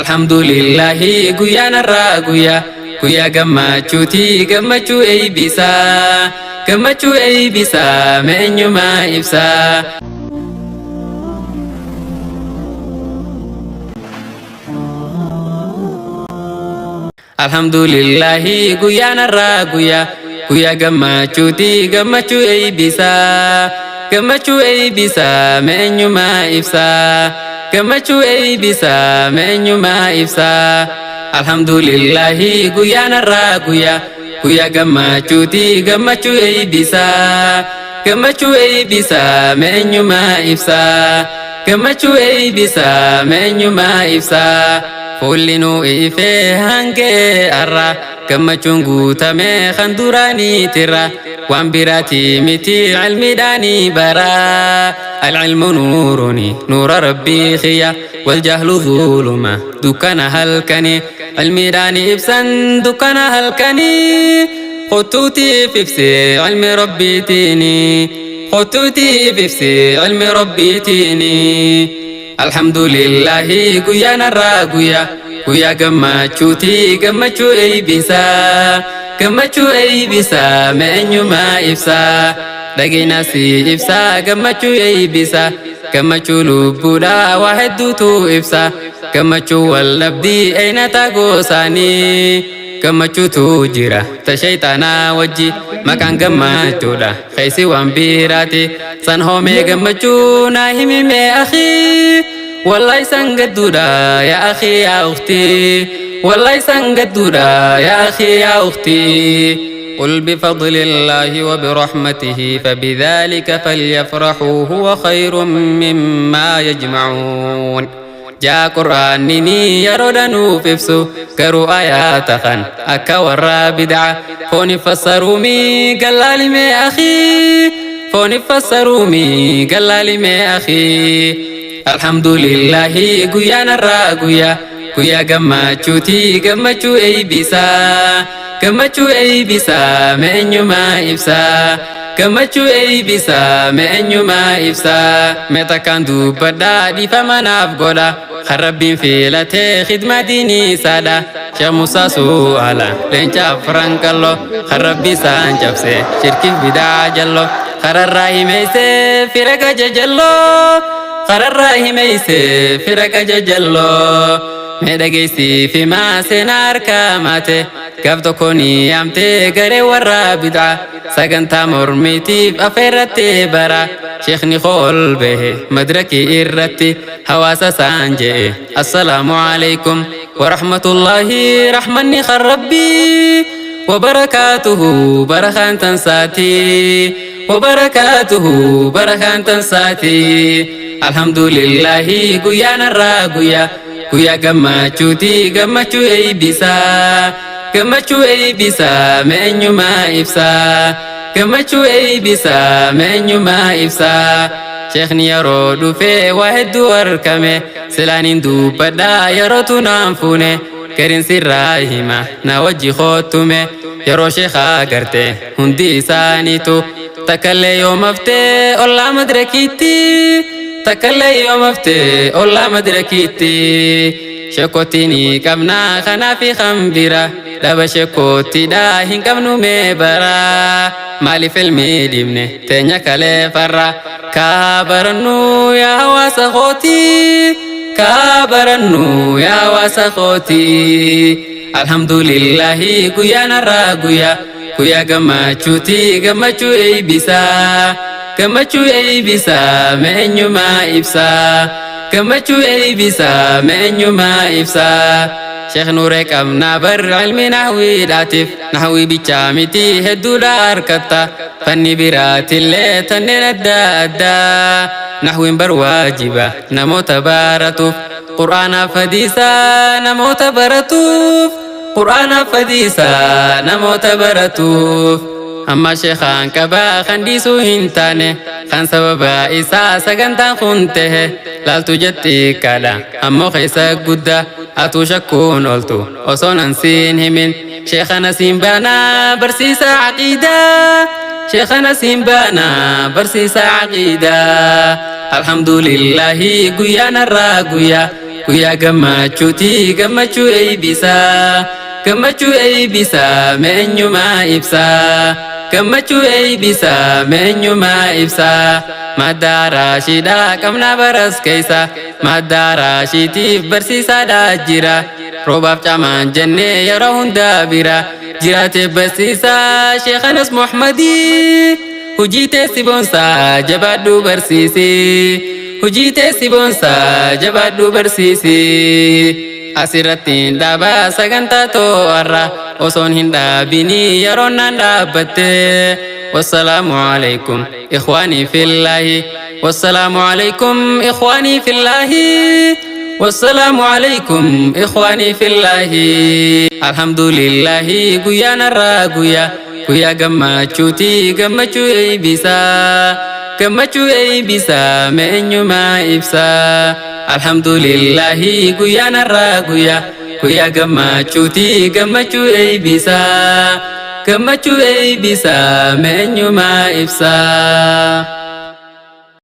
Alhamdulillahi guyyaan har'aa guyyaa guyyaa gammachuuti gammachuu eeybisaa gammachuu eeybisaa mee eenyumaa ibsaa. Alhamdulillahi guyyaan har'aa guyyaa guyyaa gammachuuti gammachuu eeybisaa gammachuu eeybisaa mee eenyumaa ibsaa gammachuu eeybisaa mee eenyumaa ibsaa. Alhamdulillahi guyyaan har'aa guyyaa guyyaa gammachuuti gammachuu eeybisaa gammachuu eeybisaa mee eenyumaa ibsaa gammachuu eeybisaa mee eenyumaa ibsaa. Fuulli nuu ifee hangee har'a gammachuun guutame kan duraaniitirra waan biraati miti cilmiidhaanii bara. Alcilmu nuuruni nuura rabbii khiyya waljahlu zuluma dukkana halkani cilmiidhaanii ibsan dukkana halkanii kottuutiif ibsee cilmi rabbiitiini kottuutiif ibsee cilmi rabbiitiini. Alhamdulillahi guyyaan har'aa guyyaa guyyaa gammachuuti gammachuu eeybisaa gammachuu eeybisaa mee eenyumaa ibsaa dhageenya si ibsaa gammachuu eeybisaa gammachuu lubbuudha waa hedduutu ibsaa gammachuu wal dhabdii eenata gosaanii gammachuutu jira ta shayxaanaa wajji maqaan gammachuudha keessi waan biraati san hoomee gammachuu naa himime akhii wallahi san gadduudha yaa akhii yaa ukhtii wallahi san gadduudha yaa akhii yaa ukhtii. قل بفضل الله وبرحمته فبذلك فليفرحوا هو خير مما يجمعون. Jaa qur'aanni yeroo danuuf ibsu garuu ayaata kan akka warra bid'a fooni fassaruumi gallaalime akhii fooni fassaruumi gallaalime akhii. Alhamdulillahi guyyaan har'aa guyyaa guyyaa gammachuuti gammachuu eeybisaa gammachuu eeybisaa mee eenyumaa ibsaa gammachuu eeybisaa mee eenyumaa ibsaa. Mee takkaan dubbadhaa dhiifama naaf godha kan rabbiin filatee khidmaa diinii isaadha. Sheekh Musaa Su'aala leenca afran qallo kan rabbi isaan cabse shirkiif bidaa jallo kararraa himeessee fira gajajallo kararraa himeessee fira gajajallo. Mee dhageessii fi maa seenaa harkaa maate gaaf tokko ni yaamtee garee warra bid'a sagantaa mormitiif afeerrattee bara. Sheekhni kool bahe madrakii irratti hawaasa isaan je'e assalaamu alaikum warahmatullahi rahmanni kan rabbii wabarakaatuhu barakaan tansaati wabarakaatuhu barakaan tansaati. Alhamdulillahi guyyaan har'aa guyyaa guyyaa gammachuuti gammachuu eeybisaa gammachuu eeybisaa mee eenyumaa ibsaa gammachuu eeybisaa mee eenyumaa ibsaa. Sheekhni yeroo dhufee waa hedduu argame silaaniin dubbadhaa yerootu naan fuune gariin sirraa hima na wajji koottume yeroo sheekhaa garte hundi isaaniitu takkallee yoo maftee ollaa madrakiitti takkallee yoo maftee ollaa madrakiitti. Sheekootti ni qabnaa kanaafi kan bira dhaba sheekoottidha hin qabnu mee bara maaliif ilmi dhibne teenya kalee farra kaa barannu yaa hawaasa kooti kaa barannu yaa hawaasa kooti. Alhamdulillahi guyyaan har'aa guyyaa guyyaa gammachuuti gammachuu eeybisaa gammachuu eeybisaa mee eenyumaa ibsaa gammachuu eeybisaa mee eenyumaa ibsaa. Sheekh Nuuree qabnaa bar cilmi nahwiidhaatiif nahwii bichaa miti hedduudha harkatta fanni biraatillee tanneen adda addaa nahwiin bar waajiba namoota baratuuf qur'aanaaf hadiisaa namoota baratuuf qur'aanaaf hadiisaa namoota baratuuf. Amma sheekhaan qabaa kan dhiisuu hin taane kan sababa isaa sagantaan kun tahe laaltu jetti kadha ammoo keessa guddaa atuu shakkuun oltu osoo nan siin himin sheekhana siin baanaa barsiisaa aqiidaa sheekhana siin baanaa barsiisaa aqiidaa. Alhamdulillahi guyyaan har'aa guyyaa Guyyaa gammachuuti gammachuu eebbisaa. Gammachuu eebbisaa meenyumaa ibsaa. Gammachuu eebbisaa meenyumaa ibsaa. Madda raashiidhaa qabna baras keessa. Madda raashiitiif barsiisaadhaa jira. Roobaaf caamaan jennee yeroo hundaa bira. Jiraate barsiisaa Sheekhanas Muhammadii. Hojii teessi boonsaa jabaadhuu barsiisi. Hojii teessi boonsaa jabaadhuu barsiisi. Asirratti hin dhaabaa sagantaa to'arra osoon hin dhaabinii yeroon naan dhaabbatte. Wassalaamu alaikum ikhwaanii fillaahi. Wassalaamu alaikum ikhwaanii fillaahi. Wassalaamu alaikum ikhwaanii fillaahi. Alhamdulillaahi guyyaan har'aa guyyaa. Guyyaa gammachuuti gammachuu eebbisaa. Gammachuu eebbisaa meenyumaa ibsaa. Alhamdulillaahi guyyaan har'aa guyyaa. Guyyaa gammachuuti gammachuu eebbisaa. Gammachuu eebbisaa meenyumaa ibsaa.